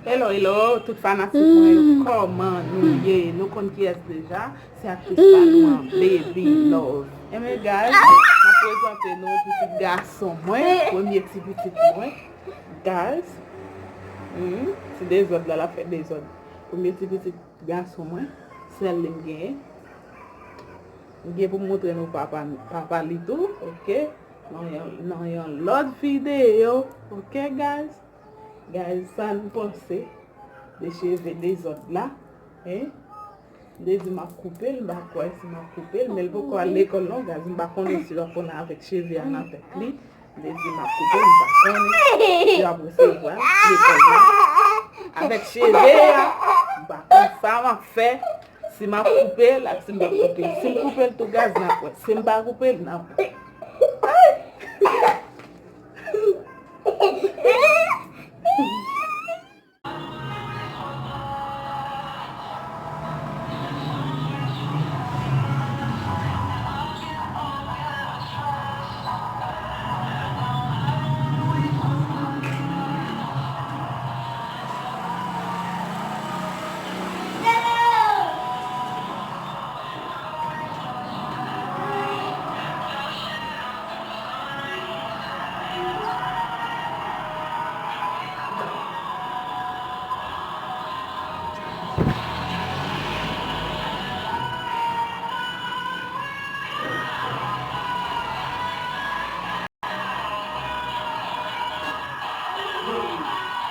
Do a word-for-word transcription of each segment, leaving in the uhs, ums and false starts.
Hello, hello, tout fanatik mwen yo, kòman nou ye? Nou konn kiyès deja, se aktris pa nou an, Baby Love. Enben, guys, m ap prezante nou pitit gason mwen, premye ti pitit mwen. Guys, hmm, ti dezòd la, l ap fè dezòd. Premye ti pitit gason mwen, sèl li m genyen. M gen pou m montre nou papa, papa li tou, oke? Nan yon, nan yon lòt videyo, oke, guys? Guys, sa nou panse de cheve dezòd la, hein? M te di m ap koupe l, m pa kwè si m ap koupe l, men l poko al lekòl non, guys. M pa konnen si l ap konnen avèk cheve a nan tèt li. M te di m ap koupe l, m pa konnen si l ap resevwa lekòl la avèk cheve a. M pa konn sa m ap fè, si m ap koupe l ak si m p ap koupe l. Si m koupe l tou, guys, n ap wè. Si m pa koupe l, n ap wè.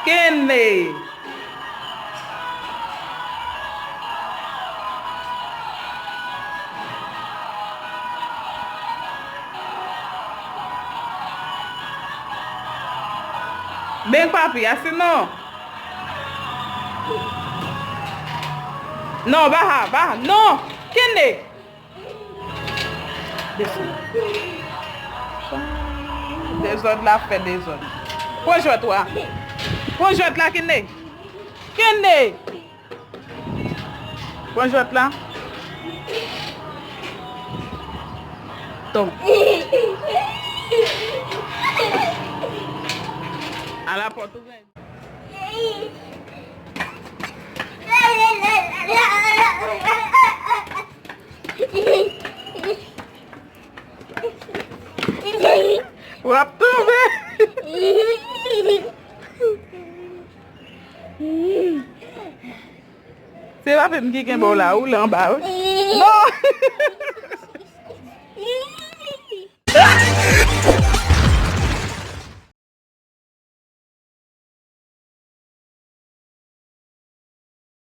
Kenley. Big Papi, asi non. Non, Baha, Baha, non. Kenley. Desann. Dezòd la fè dezòd. Pran jwèt ou a. Pran jwèt la, Kenley. Kenley. Pran jwèt la. Ton. Ala pòt ouvè. W ap tonbe. Se pa menm ki kenbe w la, ou la anba, wi. Non!